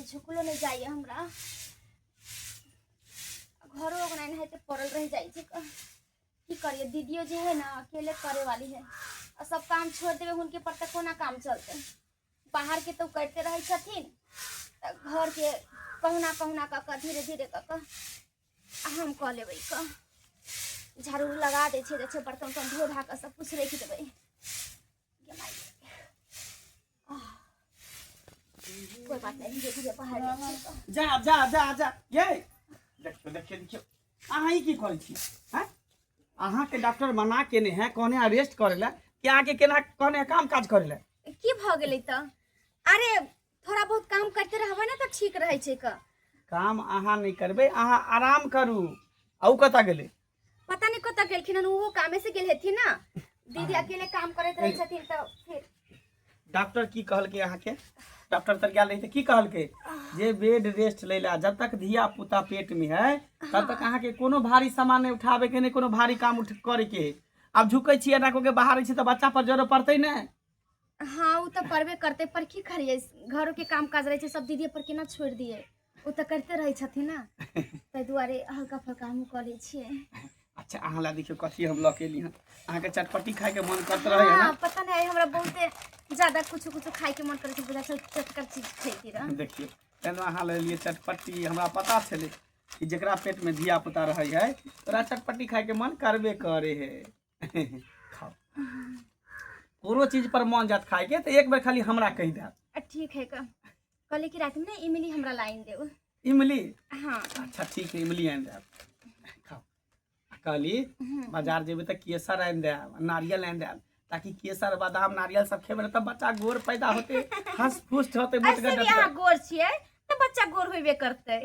झुकलो नहि जाइए हमरा। घरो अंगना एनाहिते पड़ल रहि जाइ छै। की करिए, दीदियो जे है ना अकेले करे वाली है आ सब काम छोड़ देबै हुनके पर तऽ कोना काम चलतै? बाहर के तऽ करिते रहै छथिन तऽ घर के कहुना कहुना कऽ कऽ धीरे धीरे कऽ कऽ आ हम कऽ लेबै। कऽ झाड़ू उड़ू लगा दै छियै, जाइ छियै बर्तन उर्तन धो धा कऽ सब कुछ राखि देबै। गे माय, आह, कोइ बात नहीं, धीरे धीरे बाहर जाइ छियै तऽ। जा जा जा जा ये, देखियौ देखियौ देखियौ, अहाँ ई की करै छी? हैं, अहाँके डॉक्टर मना केने है, कहने है रेस्ट करे ला, कि अहाँके केना कहने है काम काज करे ला? की भऽ गेलै तऽ? अरे थोड़ा बहुत काम करते रहबै ने तऽ ठीक रहै छै। क काम अहाँ नहि करबै, अहाँ आराम करू। आ उ कतऽ गेलै? पता नहीं कतऽ गेलखिन हन, ओहो कामे से गेल हेथिन ना। दीदी अकेले काम करैत रहै छथिन तऽ फिर डॉक्टर की कहलकै अहाँके? डॉक्टर तर गेल रही तऽ की कहलकै? जे बेड रेस्ट लै ला, जब तक धिया पुता पेट में है तब तक अहाँके कोनो भारी सामान नहि उठाबे के, नहि कोनो भारी काम उठ करे के है। आब झुकै छियै एना कऽ के बाहर छी तऽ बच्चा पर जरो पड़तै ने। हाँ, ओ तऽ पड़बे करतै, पर की करियै, घरो के काम काज रहै छै, सब दीदी पर केना छोड़ि दियै? ओ तऽ करिते रहै छथिन ने, ताहि दुआरे हल्का फुल्का हमहूँ कऽ लै छियै। अच्छा, अहाँ ला देखियौ कथी हम लऽ के एली हन। अहाँके चटपटी खायके मन करत रहै है ना? हाँ, पता नहीं हमरा बहुते ज्यादा कुछ कुछ खाय के मन करै छै, बुझा छै चटकर चीज खैती रह। देखियौ, तेना अहाँ ले लिए चटपटी। हमरा पता छलै कि जकरा पेटमे धिया पुता रहै है ओकरा चटपटी खायके मन करबे करे है। खाओ, कोनो चीज पर मन जात खायके तऽ एक बेर खाली हमरा कहि देब। ठीक है। कहली कि रातिमे ने इमली हमरा लाइन देब। इमली? हाँ। अच्छा ठीक है, इमली आनि देब, खाओ। आ कहली बाजार जेबै तऽ केसर आनि देब, नारियल आनि देब, ताकि केसर बादाम नारियल सब खेबै ने तऽ बच्चा गोर पैदा होते, हंस पुष्ट होते। ऐसे भी अहाँ गोर छियै तऽ बच्चा गोर होबे करतै।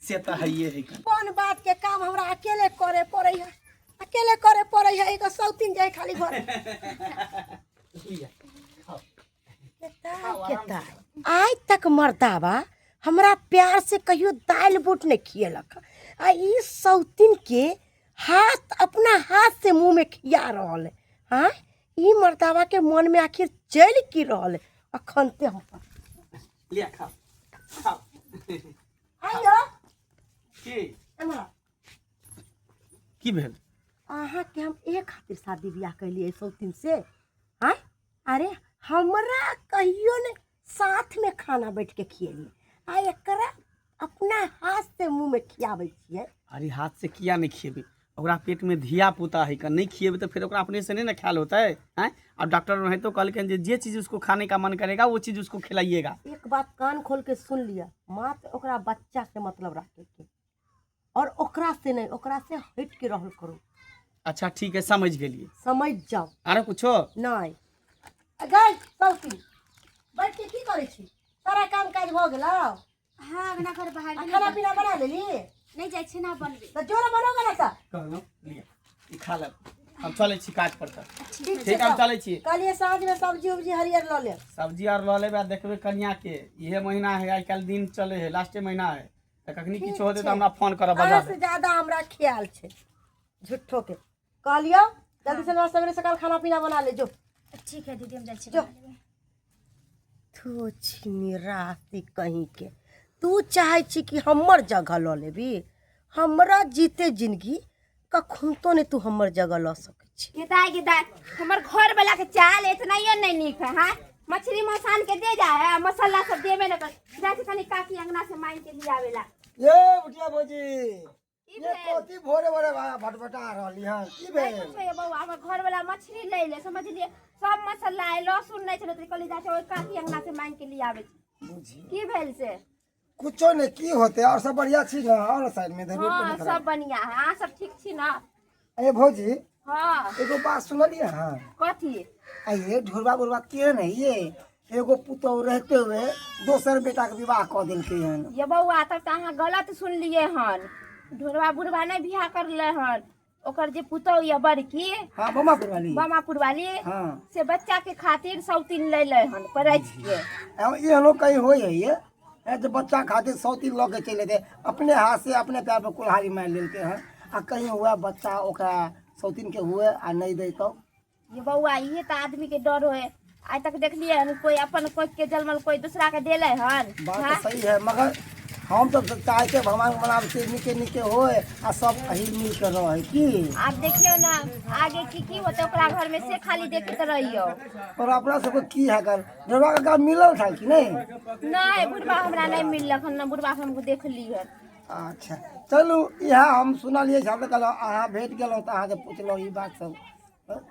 से तऽ हइए है कन। कोन बात के काम हमरा अकेले करे पड़ै है, अकेले करे पड़ै है। एगो सौतीन जाय खाली घर। लिअ, खाओ। केता आइ तक मर्दाबा हमरा प्यार से कहियो दालि बूट नहि खियेलक, आ ई सौतीन के हाथ अपना हाथ से मुँह में खिया रहल है। हाँ, ई मर्दाबा के मन में आखिर चलि की रहल है? अखन ते हम लिअ, खाओ खाओ। आइयो। की? एम्हर। की भेल? अहाँके हम एक खातिर शादी बियाह कैलियै सौतीन से? आँय, अरे हमरा कहियो ने साथ में खाना बैठ के खियेलियै, आ एकरा अपना हाथ से मुँह में खियाबै छियै। अरे हाथ से किया नहीं खिएबै? ओकरा पेट में धिया पुता है, नहीं खिएबै तो फिर ओकरा अपने से नहीं ना ख्याल होता है। हैं, अब डॉक्टर रहे तो कहलखिन जे जे चीज़ उसको खाने का मन करेगा वो चीज़ उसको खिलाइएगा। एक बात कान खोल के सुन लिअ, मात्र ओकरा बच्चा से मतलब रखे के और ओकरा से नहीं, ओकरा से हट के रहल करू। अच्छा ठीक है, समझ गेलिए। समझ जाओ। आरो कुछो? नहीं गई सौती, बैठ के की करै छी? सारा काम काज भऽ गेलौ? हाँ, अंगना घर बाहर। आ खाना पीना बना लेली? नहीं जाइ छै ना बनबे। तऽ जोर बनोगे ना तऽ। कहलहुँ लिअ, ई खा लेब, हम चलै छी काज पर तऽ। ठीक छै। ठीक, हम चलै छी। कहलियै साँझमे सब्जी उब्जी हरियर लऽ लेब। सब्जी आर लऽ लेबै आ देखबै कनिया के। इहे महीना है, आइ काल्हि दिन चले है, लास्टे महीना है, तऽ कखनी ठीक किछो होतै तऽ छै। हमरा फोन करब, बजा अहाँ से देब। ज्यादा हमरा ख्याल छै झूठो के। कहलियौ जल्दी से सवेरे सकाल खाना पीना बना ले जो। ठीक है दीदी, हम जाइ छी जो। बना लेबै। थो छिनी रास्ती कहीं के, तू चाहै छी कि हमर जगह लऽ लेबी? हमरा जीते जिंदगी कखनो नहि तू हमर जगह लऽ सकै छी। गेदाय गेदाय, हमर घर वाला के चाल इतना ही नहीं नीक है। हाँ, मछली मसान के दे जाए है, मसाला सब देबे न कर जाइ छै। तनी काकी अंगना से मांग के लियावेला। ये बुटिया भौजी। की ये भेल? कथी भोरे भोरे भटभटा रहली हन? की नहीं भेल? कुछ ये बउआ, हमर घर वाला मछली ले ले, समझलिए, सब मसाला है, लहसुन नहीं छलै तऽ कहली जाइ छै ओहि काकी अंगना से मांग के लियावे छै। बुझी। की भेल से? कुछो नहीं, की होते? और सब बढ़िया छी ना? और साइड में धरू। हाँ, सब बढ़िया है। अहाँ सब ठीक छी ना? ए भौजी। हाँ। एगो बात सुनलिए हन? कथी? आ ये ढोरबा बुढ़बा केहन है ये? एगो पुतोह रहते हुए दोसर बेटा के विवाह कऽ देलकै हन। ये बौआ, तब तऽ अहाँ गलत सुनलिए हन। ढोरबा बुढ़बा नहि बियाह करले हन। ओकर जे पुतोह यऽ बड़की। हाँ, बमापुर वाली। बमापुर वाली। हाँ। से बच्चा के खातिर सौतीन ले ले हन परैछ के। अब एहनो कहीं होय है ये? है जे बच्चा खातिर सौतीन लऽ के चलि एतै, अपने हाथ से अपने पैर पर कुल्हाड़ी मारि लेलकै हन, आ कहीं हुए बच्चा ओकरा सौतीन के हुए आ नहि दै तब? ये बौआ, इहे तऽ आदमी के डर होय। आइ तक देखलियै हन कोई अपन कोई के जन्मल कोई दूसरा के देले हन? बात हाँ? तो सही है, मगर हम तो चाहते भगवान बनाब से निके निके होए आ सब हिल मिल के रहे की। आब देखियौ ना आगे की की होते ओकरा घर में, से खाली देखैत रहियौ। और अपना सबके की है कर बुढ़वा का मिलल था कि नहीं? नहीं, बुढ़बा हमरा नहीं मिललक हन, बुढ़बा हम देखली हन। अच्छा चलू, इएह हम सुनलियै, हम कहलहुँ अहाँ भेट गेलहुँ तऽ अहाँके पुछलहुँ ई बात सब।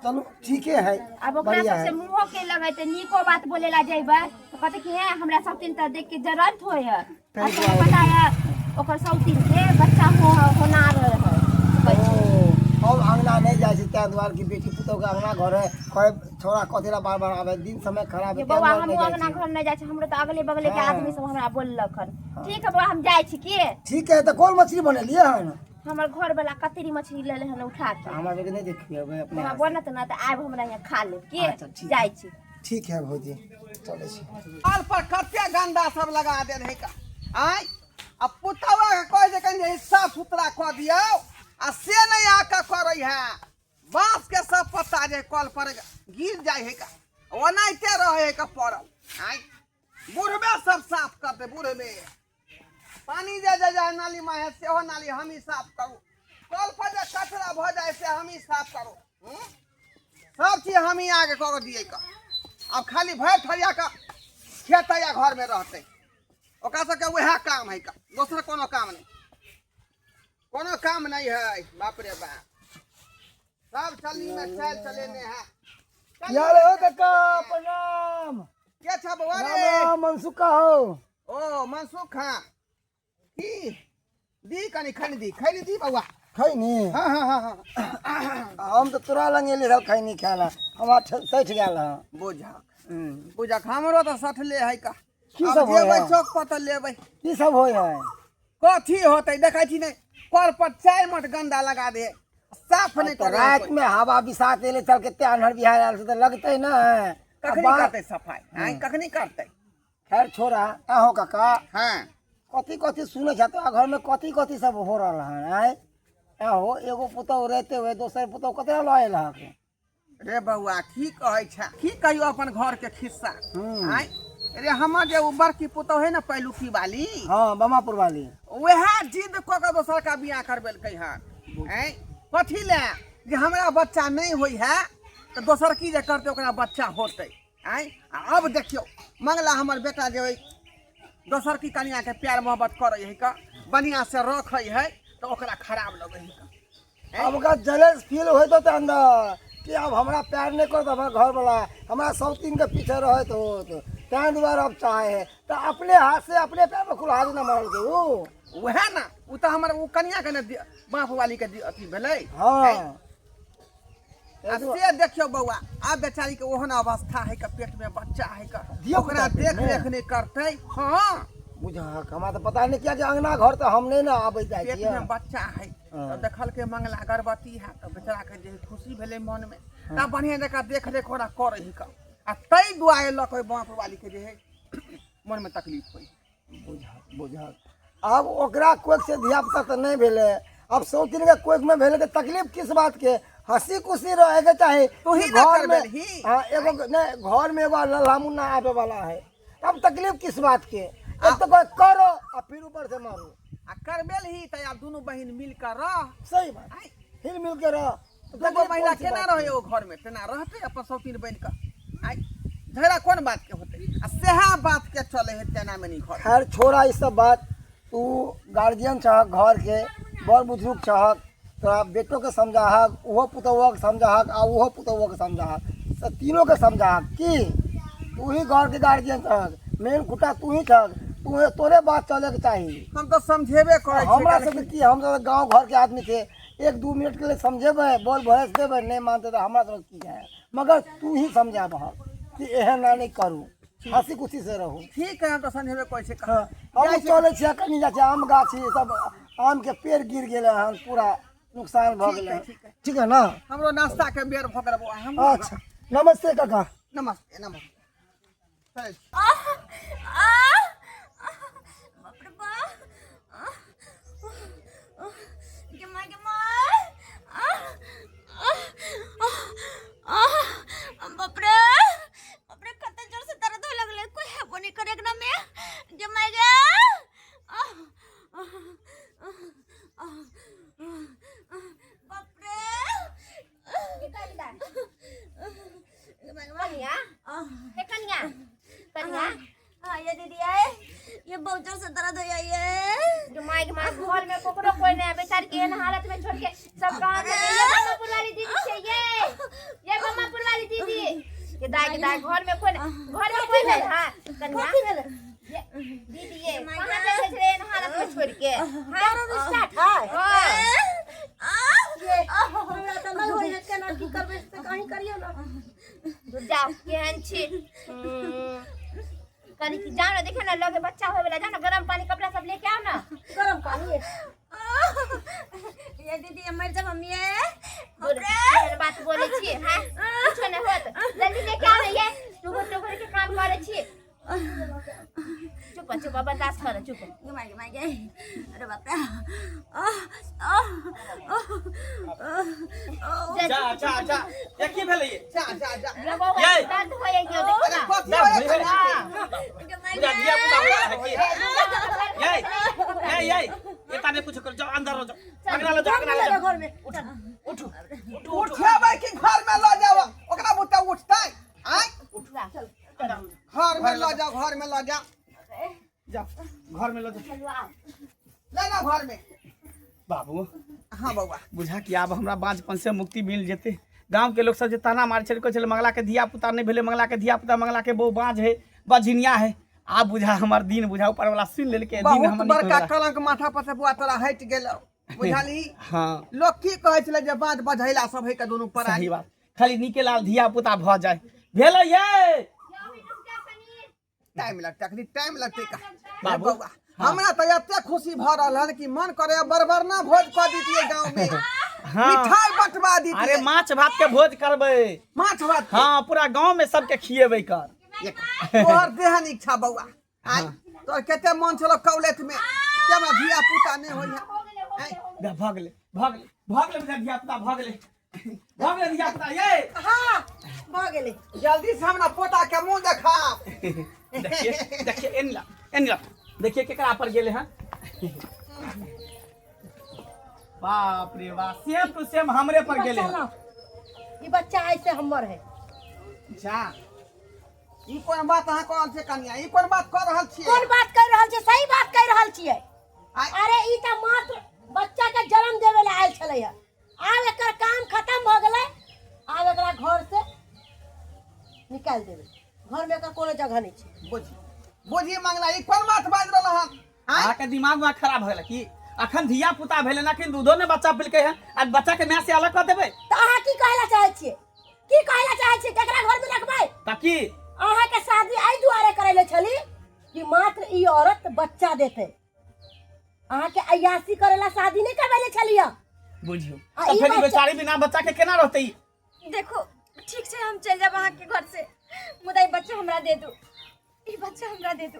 चलू ठीके है। आब ओकरा बढ़िया सबसे है। मुँहो के लगेते नीको बात बोलेला जेबै तऽ कहते कि हे हमरा सब दिन तऽ देख के जरूरत होय है। आ तोरा पता है ओकर सब दिन के बच्चा हो होना रहे है। ओ हम अंगना नहीं जाइ छी ताहि दुआरे कि बेटी पुतोह के अंगना घर है, कहे छोरा कथी ला बार बार आबे, दिन समय खराब है। बौआ ताहि दुआरे हमहूँ नहि जाइ अंगना छी। घर नहीं जाइ छी, हमरो तऽ अगले बगले के हाँ। आदमी सब हमरा बोललक हन। ठीक है बौआ, हम जाइ छी के। ठीक है, तऽ कोन मछली बनेलियै हन? हमर घर वाला कतरी मछली लेले हन उठा के। हमरा सबके नहीं देखिए अपने हमरा हाथ से। बनत ना तऽ आबि हमरा यहाँ खा लेब के। अच्छा, ठीक। जाइ छी। ठीक है भौजी, चलै छी। कल पर कते गंदा सब लगा देल है का आय, आ पुतवा के कह जे कनि जे साफ सुथरा कऽ दियौ, आ से नहीं आके करै है। बांस के सब पत्ता जे कल पर गिर जाइ है का, ओनाहिते रहे है का पड़ल। आय बुढ़बे सब साफ करते, बुढ़बे पानी जे जे जाय नाली में है सेहो नाली हम ही साफ करू, कल पर जे कचरा भऽ जाइ से हम ही साफ करू। सब चीज हम ही आगे कऽ दियै का। आब खाली भरि थरिया के खेतै या घर में रहतै, ओकरा सबके वएह काम है का, दोसर कोनो काम नहीं, कोनो काम नहीं है। बाप रे बाप, सब चलनी में चल चलेने है। यार हो काका प्रणाम। के छ बौआ राम रे? राम, मनसुखा हो। ओ मनसुख, हाँ की दी कनि खैनी दी, खैनी दी बौआ। खैनी? हाँ हाँ हाँ हाँ। हम तऽ तोरा लग एली रहल खैनी खाय ला, हमरा सठि गेल हँ। बुझक बुझक, हमरो तऽ सठले है का। की आब सब होय जेबै है? चौक पर तऽ लेबै। की सब होय है? कथी होतै, देखै छी नहि कल पर चारि मठ गंदा लगा दे, साफ नहि तऽ करै राति में हवा बिसात एले चल कते अन्हर बिहार आयल छै तऽ लगतै ने। कखनी करतै सफाई? आँय, कखनी करतै? खैर छोड़ा। आहो काका। हाँ। कथी कथी सुनै छ तोरा घर में, कथी कथी सब हो रहल हन? आँय आहो, एगो पुतोह रहते हुए दोसर पुतोह कतरा लऽ आयल हक? रे बौआ की कहै छ, की कहियो अपन घर के खिस्सा। आँय रे, हमर जे उ बड़की पुतोह है ने पहिलुकी वाली, हाँ बमापुर वाली, वएह जिद कऽ के दोसर का बियाह करबेलकै हन। आँय कथी ले जे हमरा बच्चा नहीं होइ है तऽ दोसर की जे करतै ओकरा बच्चा होतै। आँय आ अब देखियौ मंगला हमर बेटा जे ओहि दोसर की कनिया के प्यार मोहब्बत करै है का, बढ़िया से रखै है, तऽ ओकरा खराब लगै है का। अब ओकरा जलस फील होइत होतै अंदर कि अब हमरा प्यार नहीं करत हमर घर वाला, हमरा सौतीन के पीछे रहत होत, ताहि दुआरे अब चाहे है तऽ अपने हाथ से अपने पैर पर कुल्हाड़ी न मारलकै उ। वएह ने, उ तऽ हमर उ कनिया के ने बाप वाली के अथी भेलै। हाँ। आ से देखियौ बौआ, आब बेचारी के ओहन अवस्था है के पेट में बच्चा है के, धियो ओकरा पुता पेट देख में? रेख नहीं करतै। हाँ बुझहक, हमरा तऽ पता नहीं किया कि अंगना घर तऽ हम नहीं ने आबै जाइ पेट छियै। में बच्चा है हाँ। तऽ देखलकै मंगला गर्भवती है तऽ बेचारा के जे खुशी भेलै मन में, तऽ बढ़िया जकाँ देख रेख ओकरा करै है का, आ ताहि दुआरे लऽ कऽ बाप वाली के जे है मन में तकलीफ होइ। बुझहक बुझहक, आब ओकरा कोख से धिया पुता तऽ नहीं भेलै, अब सौतीन के कोख में भेलै तऽ तकलीफ किस बात के? हंसी खुशी रहे के चाही। तू ही ना घर में करबेलही। हाँ, एगो नहीं, घर में एगो लल्हा मुन्ना आबे वाला है, अब तकलीफ किस बात के? एक तो कोई करो आ फिर ऊपर से मारो। आ करबेलही तऽ आब दुनू बहिन मिल कऽ रह। सही बात, आँय। हिल मिल के रह। दूगो तकलीफ महिला कौन सी केना बात रहै के? ओ घर में तेना रहतै अपन सौतीन बनि कऽ। आँय झगड़ा कोन बात के होतै? आ सएह बात के चलै है तेना में नहीं घर। खैर छोड़ा ई सब बात, तू गार्जियन छहक घर के, बड़ बुजुर्ग छहक, तोरा बेटो के समझाहक, ओहो पुतोहुओ के समझाहक आ ओहो पुतोहुओ के समझाहक, से तीनों के समझाहक कि तू ही घर के गार्जियन छहक, मेन खुटा तू ही छहक, तू तोरे बात चले के चाही। हम तऽ समझेबे करै छियै। हमरा सबके की, हम सब गाँव घर के आदमी थे, एक दू मिनट के लिए समझेबै, बोल भरोस देबै, नहीं मानते तऽ हमरा सबके की है, मगर तू ही समझाबहक कि एहन ना नहीं करू, हंसी खुशी से रहू। ठीक है, हम तऽ समझेबे करै छियै। हाँ, हम चलै छियै कनि जाइ छियै आम गाछी सब, आम के पेड़ गिर गेलै हन, पूरा नुकसान भऽ ठीक गेलै है, हन। ठीक है। ठीक है ना, हमरो नाश्ता के बेर भऽ गेल बौआ। हम अच्छा, नमस्ते काका। नमस्ते नमस्ते, चलै छी। आह आह, बाप रे बाप, गे माय गे माय, आह आह आह, बाप रे बाप रे। दीदी आए ये बहुत जोर से दर्द हो जाइए। माइक मार घर में ककरो कोई नहीं है बेचारी के एहन हालत में छोड़ के सब गांव में ये मम्मा पुरवाली दीदी छै ये मम्मा पुरवाली दीदी के दाई घर में कोई नहीं घर में कोई नहीं। हां कन्या कथी भेलै? ये दीदी ये कहां जाइ छलै एहन हालत में छोड़ के? दर्द स्टार्ट है। हां ये हमरा तऽ नहि होइए, केना की करबै से कहीं करियौ ना। जाओ केहन छी कनी की जाओ ना देखे ना लगे बच्चा होए वाला, जाओ ना गरम पानी कपड़ा सब लेके आओ ना। गरम पानी ये दीदी ये मर जब हम ये एहन बात बोले छी। हां कुछो नहीं होत, जल्दी लेके आओ ना। ये टुकुर टुकुर के काम करे छी। चुप चुप बर्दाश्त कर चुप। गे माय गे, अरे बाप रे, आह आह आह जा जा जा, ये की भेलै ये? जा जा जा। ये बौआ ये। दर्द होए गयो देखो अरे ना। कथी दर्द होय होय कनिया? पूरा धिया पुता हो है की? ये ये ये एता नहीं कुछ कर, जाओ अंदर हो जाओ, अंगना लो जाओ, अंगना लो जाओ। घर में उठू उठू उठू उठेबै कि घर में लऽ जाओ? ओकरा बुते उठतै? आँय, घर में लऽ जाओ, घर में लऽ जाओ। जाओ घर में लो जाओ। ले ना घर में। बाबू। हाँ बौआ। बुझा कि आब हमरा बाँझपन से मुक्ति मिल जेतै। गांव के लोग सब जे ताना मारै छलै, कहै छलै मंगला के धिया पुता नहि भेलै, मंगला के धिया पुता, मंगला के बहु बाँझ है, बझिनिया है। आब बुझा हमर दिन बुझा ऊपर वाला सुनि लेलकै, दिन बहुत हमर नीक बड़का होइवला। कलंक माथा पर से बुआ तोरा हटि गेलौ, बुझलही? हाँ। लोग की कहै छलै जे बाँझ बझैला सब है के दुनू सही परानी। बात, खाली नीके लाल धिया पुता भऽ जाय। भेलै ये टाइम लगतै, अखनी टाइम लगतै का बाबू। बौआ। हमरा तऽ एते खुशी भऽ रहल हन कि मन करे बरबरना भोज कऽ दितियै गाँव में। हाँ। मिठाई बंटवा दितियै। अरे माछ भात के भोज करबै। माछ भात के? हाँ, पूरा गांव में सबके खिएबै कर। तोहर देहन इच्छा बौआ, आइ तोहर कते मन छलो कॉलेज में कि हमरा धिया पुता नहि होइए। आँय, भऽ गेलै भऽ गेलै भऽ गेलै बुझा धिया पुता भऽ गेलै भऽ गेलै धिया पुता ये। हाँ भऽ गेलै। जल्दी से हमरा पोता के मुंह देखा। देखिए देखिए एन ला एन ला, देखिए केकरा पर गेले हैं। बाप रे बाप, सेम टू सेम हमरे पर गेले बच्चा हैं। लाओ, ई बच्चा ऐसे हमर है। जा, ई कोन बात अहाँ कह रहल छियै कनिया? ई कोन बात कह रहल छियै? कोन बात कहि रहल छियै? सही बात कहि रहल छियै। आइ- अरे ई तऽ मात्र बच्चा के जन्म देवे ला आयल छलै हँ। आब एकर काम खत्म भऽ गेलै, आब एकरा घर से निकालि देबै। घर में एकर कोनो जगह नहीं छै। बुझी बुझी मंगला, ई कोन बात बाजि रहल हन? आँय? अहाँके दिमाग में खराब हो गेल की? अखन धिया पुता भेलै ना, अखन दूधो ने बच्चा पिलकै हन, आ बच्चा के माय से अलग कऽ देबै? तऽ अहाँ की कहै ला चाहै छियै? की कहै ला चाहै छियै? केकरा घर में रखबै? तऽ की अहाँ के शादी एहि दुआरे करै छली कि मात्र ई औरत बच्चा देतै। अहाँ के अय्यासी करै ला शादी नहीं करबै छली। बुझियौ आ तऽ ई फेर ई बच्चा- बेचारी बिना बच्चा के केना रहतै? देखो ठीक छै, हम चलि जाब अहाँके घर से, मुदा ई बच्चा हमरा दे दू, ई बच्चा हमरा दे दू।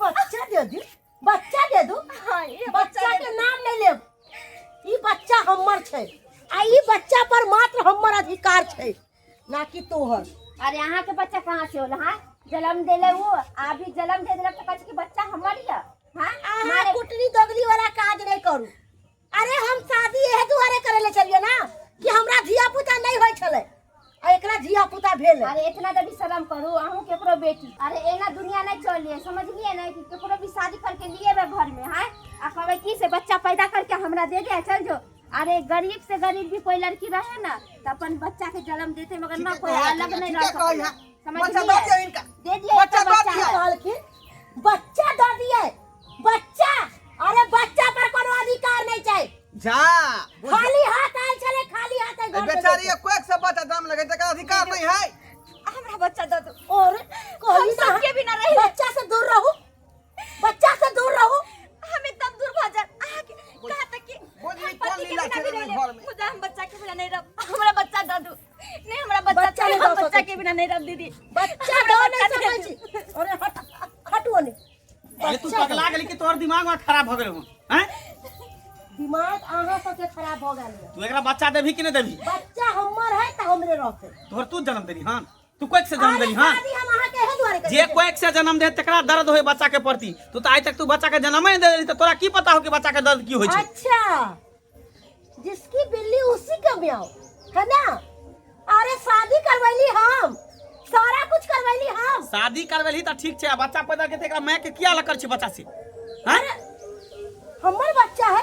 बच्चा दे दू? बच्चा दे दू? हाँ, ई बच्चा बच्चा के नाम नहीं लेब। ई बच्चा हमर छै आ ई बच्चा पर मात्र हमर अधिकार छै, ना कि तोहर। अरे अहाँ के बच्चा कहाँ से होला? हाँ जन्म देले वो, आ अभी जन्म दे देलक तऽ कहै छै कि बच्चा हमर यऽ। हाँ अहाँ मारे कुटनी दोगली वाला काज नहीं करू। अरे हम शादी एहे दुआरे करे ले छलियै ना कि हमरा धिया पुता नहीं होय छलै आ एकरा धिया पुता भेल। अरे इतना तो भी शर्म करू, अहूँ केकरो बेटी। अरे एना दुनिया नहीं चलिए, समझलिए ना कि केकरो भी शादी करके लिए बे घर में। हाँ आ कहबै की से बच्चा पैदा करके हमरा दे दे चल जो। अरे गरीब से गरीब भी कोई लड़की रहे ना तो अपन बच्चा के जन्म देते, मगर ना ठीके कोई कहै अलग नहीं ठीके रह कहै सकता। है। बच्चा समझलिए? दऽ दियौ इनका। दे दिए बच्चा इनका दऽ बच्चा। दियौ। कहलखिन बच्चा दऽ दिए बच्चा। अरे बच्चा पर कोनो अधिकार नहीं छै। जा बुझ- खाली हाथ आयल छलै, खाली हाथ आइ घर में बेचारी जेतै। कोई से बच्चा जन्म लगे तकर अधिकार नहीं है। हमरा बच्चा दऽ दू। और कहली हम ना सबके बिना रहि बच्चा से दूर रहू, बच्चा से दूर रहू। हम एकदम दूर भऽ जायब। अहाँके कहा तक कि बुझी हम कोन पति के लीला बिना भी छै रहि लेब, घर में? मुदा हम बच्चा के बिना नहीं रहब। हमरा बच्चा दऽ दू। नहीं हमरा बच्चा बच्चा चाही, नहीं हम दऽ बच्चा सकै के बिना नहीं रहब दीदी। बच्चा हमरा दऽ नहीं बच्चा सकै दे छी। अरे हट हटू ने। अरे तू पगला गेली कि तोहर दिमाग में खराब भऽ गेल हन? हैं दिमाग अहाँ सबके खराब भऽ गेल यऽ। तू एकरा बच्चा देबही कि नहीं देबही? बच्चा हमर है तऽ हमरे रहतै। तोहर तू जन्म देली हन? तू कोइक से जन्म अरे देली हन? शादी हम अहाँके एहे दुआरे जे करै कोइक से जन्म दे तकरा दर्द होय बच्चा के प्रति। तू तऽ आइ तक तू बच्चा के जन्मे नहीं देली तऽ तोरा की पता हो कि बच्चा के दर्द की होइ छै? अच्छा, जिसकी बिल्ली उसी का म्याऊं है ना। अरे शादी करवैली हम, सारा कुछ करवैली हम। शादी करवेलही तऽ ठीक छै, आ बच्चा पैदा के एकरा माय के किया लग कर छै बच्चा से? हैं? हमर बच्चा है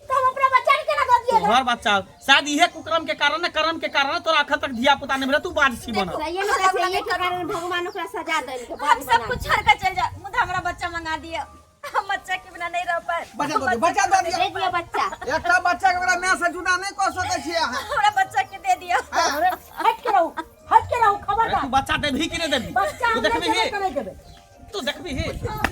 तो हम अपना बच्चा के केना दऽ दिए? तोहर बच्चा शायद इहे कुकर्म के कारण, कर्म के कारण तोरा अखन तक धिया पुता नहीं भेल, तू बाज छी बनल। सही में कहै छै, इहे के कारण भगवान ओकरा सजा देलकै। हम सब कुछ छोड़ के चल जा, मुदा हमरा बच्चा मंगा दिया, हम बच्चा के बिना नहीं रह पाए। बच्चा दऽ दियौ, बच्चा दऽ दियौ। दे दिअ बच्चा। एकटा बच्चा के ओकरा माय से जुदा नहि कऽ सकै छियै अहाँ। हमरा बच्चा के दे दिया। अरे हट के रहू, हट के रहू, अरे खबरदार। तू बच्चा देबही कि नहीं देबही? बच्चा तू हम नहीं देखबही? देबै तऽ नहीं देबै। तू देखबही,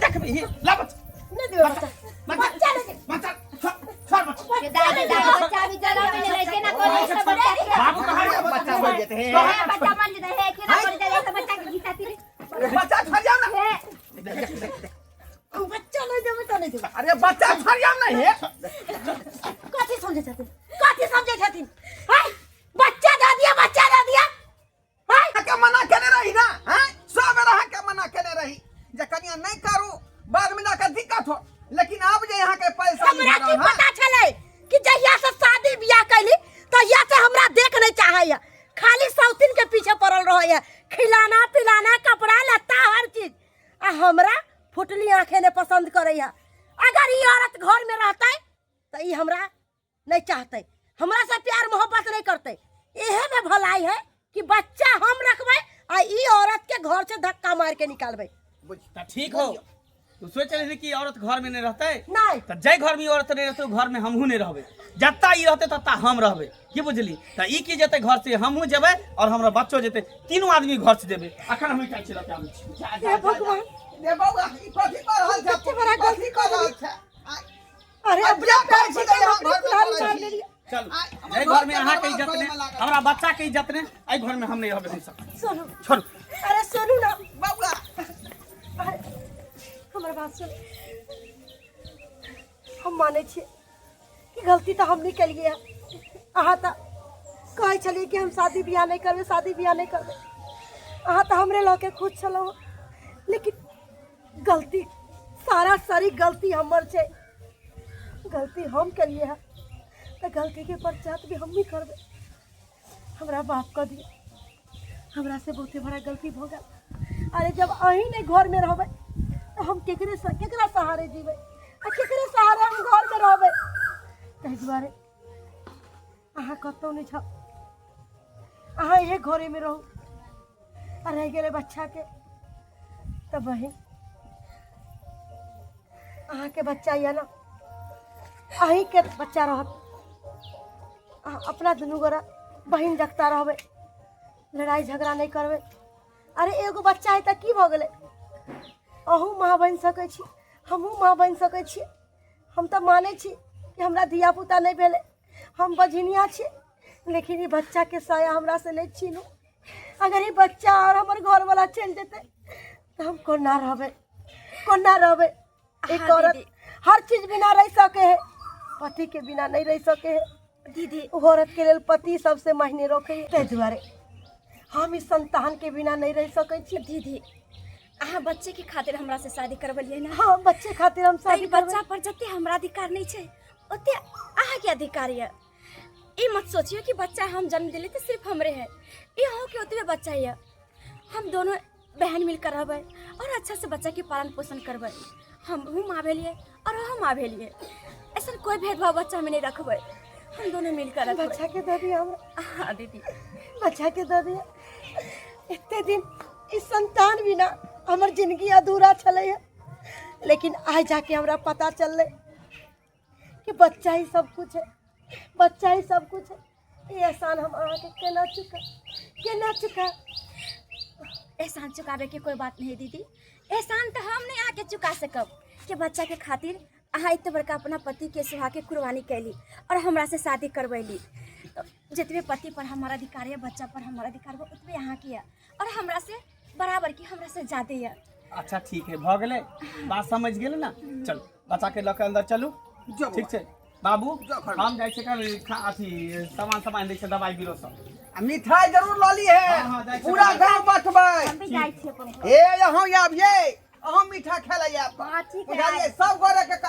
देखबही, ला बच्चा। नहीं देबै बच्चा, बच्चा नहीं देबै। बच्चा छोड़, छोड़ बच्चा। के दादी दादी बच्चा भी जगह में नहीं केना करे सब बच्चा के। बाबू कहाँ है? बच्चा हो जेतै हे। हे बच्चा मन जेतै, हे केना करे जाय सब बच्चा के घिचा तिर। अरे बच्चा छोड़ियौ ने। हे बच्चा नहीं देबै तऽ नहीं देबै। अरे बच्चा छोड़ियौ ने हे। कथी समझै छथिन, कथी समझै छथिन? है बच्चा दऽ दिअ, बच्चा दऽ दिअ। है अहाँके मना केने रही ना? हैं, सब बेर अहाँके मना केने रही जे कनिया नहि करू, बाद में जाके दिक्कत हो, लेकिन आब जे अहाँके पैसा हमरा की पता छलै कि जहिया से शादी बियाह कैली तहिया से हमरा देख नहीं चाहैया, खाली सौतीन के पीछे पड़ल रहैया, खिलाना पिलाना कपड़ा लत्ता हर चीज, आ हमरा फुटली आंखें ने पसंद करैया। अगर ई औरत घर में रहतै तो ई हमरा नहीं चाहतै, हमरा से प्यार मोहब्बत नहीं करतै। एहे में भलाई है कि बच्चा हम रखबै आ ई औरत के घर से धक्का मार के निकालबै। तऽ ठीक हो, तू सोच रही कि औरत घर में नहीं रहते? नहीं। तऽ जाहि घर में ई औरत नहीं रहते, ओ घर में हमहूँ नहीं रहबै। जत्ता ई रहते तत्ता हम रहबै, की बुझली? तऽ ई की जेतै घर से, हमहूँ जेबै और हमरा बच्चो जेतै, तीनू आदमी घर से जेबै। अखन हम ईटा लऽ के आबै छी। जा, जा, हे जा, भगवान। रे बौआ, ई कथी कऽ रहल छै? कते बड़ा कथी गलती कऽ रहल छै? अरे आ अपना जे पैर कहै छी से तऽ हम अपने यहाँ घर में कुल्हाड़ी चलै मार छी। लेलियै। चलू। आइ हमर एहि घर में घरके अहाँके बर्बाद इज्जत करैमे नहि, लागल। हमरा बच्चा के इज्जत नहि, एहि घर में हम नहीं रहबै हमसब। सुनू। छोड़ू। अरे सुनू ना। बौआ। अरे हमर बात सुन, हम मानै छियै कि गलती तऽ हम नहि केलियै हँ। अहाँ तऽ कहै छलियै कि हम शादी बियाह नहि करबै, शादी बियाह नहि करबै, अहाँ तऽ हमरे लऽ के खुश छलहुँ, लेकिन गलती सारा सारी गलती हमर छै। गलती हम केलियै हँ तऽ गलतीके पश्चात भी हमही करबै। हमरा माफ कऽ दिअ, हमरा से बहुते बड़ा गलती भऽ गेल। अरे जब अहीं नहि घरमे रहबै तऽ हम केकरे केकरा सहारे जीबै आ केकरे सहारे हम घरमे रहबै? ताहि दुआरे अहाँ कतहु नहि जाउ, अहाँ इहे घरेमे रहू। आ रहि गेलै बच्चाके तऽ बहिन, अहाँके बच्चा यऽ ने, अहीँके बच्चा रहत। अहाँ अपना दुनू गोरा बहिन जगता रहबै, लड़ाइ झगड़ा नहि करबै। अरे एगो बच्चा है तऽ की भऽ गेलै? अहूँ माँ बनि सकै छी, हमहूँ माँ बनि सकै छी। हम तऽ मानै छी कि हमरा धियापुता नहि भेलै, हम बझिनिया छी, लेकिन ई बच्चाके साया हमरासँ नहि छीनू। अगर ई बच्चा और हमर घरवाला चलि जेतै तऽ हम कोना रहबै, कोना रहबै? एक हाँ, औरत दीदी। हर चीज बिना रह सके है, पति के बिना नहीं रह सके है। दीदी। ओ औरत के लेल पति सबसे मायने रखे है, ताहि दुआरे हम इस संतान के बिना नहीं रह सकै छी। दीदी, अहाँ बच्चे के खातिर हमरा से शादी करबलियै ना? हाँ, बच्चे खातिर हम शादी ई करबै। बच्चा पर जते हमरा अधिकार नहीं छै ओते अहाँ के अधिकार यऽ। ई मत सोचियो कि बच्चा हम जन्म दिली तो सिर्फ हमरे है, ई अहूँ के ओतबे बच्चा यऽ। हम दोनों बहन मिलकर रहबै और अच्छा से बच्चा के पालन पोषण करबै। हमहूँ माँ भेलियै और अहूँ माँ भेलियै, ऐसा कोई भेदभाव बच्चा में नहीं रखबै, हम दोनों मिलकर रखबै। बच्चा के दऽ दिअ हमरा। हाँ दीदी। बच्चा के दऽ दिअ। एते दिन ई संतान बिना हमर जिंदगी अधूरा छलै है, लेकिन आइ जाके हमरा पता चललै कि बच्चा ही सब कुछ है, बच्चा ही सब कुछ है। ई एहसान हम अहाँके केना चुका, केना चुका? एहसान चुकावे के कोई बात नहीं दीदी, एहसान तो हम नहीं आके चुका सकब कि बच्चा के खातिर अहाँ एते बड़का अपना पति के सुहा के कुर्बानी कैली और हमरा से शादी करवैली। तो जितने पति पर हमारा अधिकार है, बच्चा पर हमारा अधिकार है, उतने अहाँ के है और हमरा से बराबर की, हमरा से ज्यादा है। अच्छा ठीक है, भऽ गेलै, बात समझ गेलै ना? चलू, बच्चा के लऽ के अंदर चलू। जाउ। ठीक छै बाबू। जाउ घरमे। हम जाइ छियै अथी सामान सामान दै छै, दवाइ बीरो सब। आ मिठाई जरूर लऽ ली है। हाँ, हाँ, जाइ छी। पूरा गाँव बटबै। हम भी जाइ छी अपन घर। हे, अहूँ आबियै, अहूँ मीठा खाय लए आयब। हाँ, ठीक है। बुझलियै? सब गोरे के कहबै।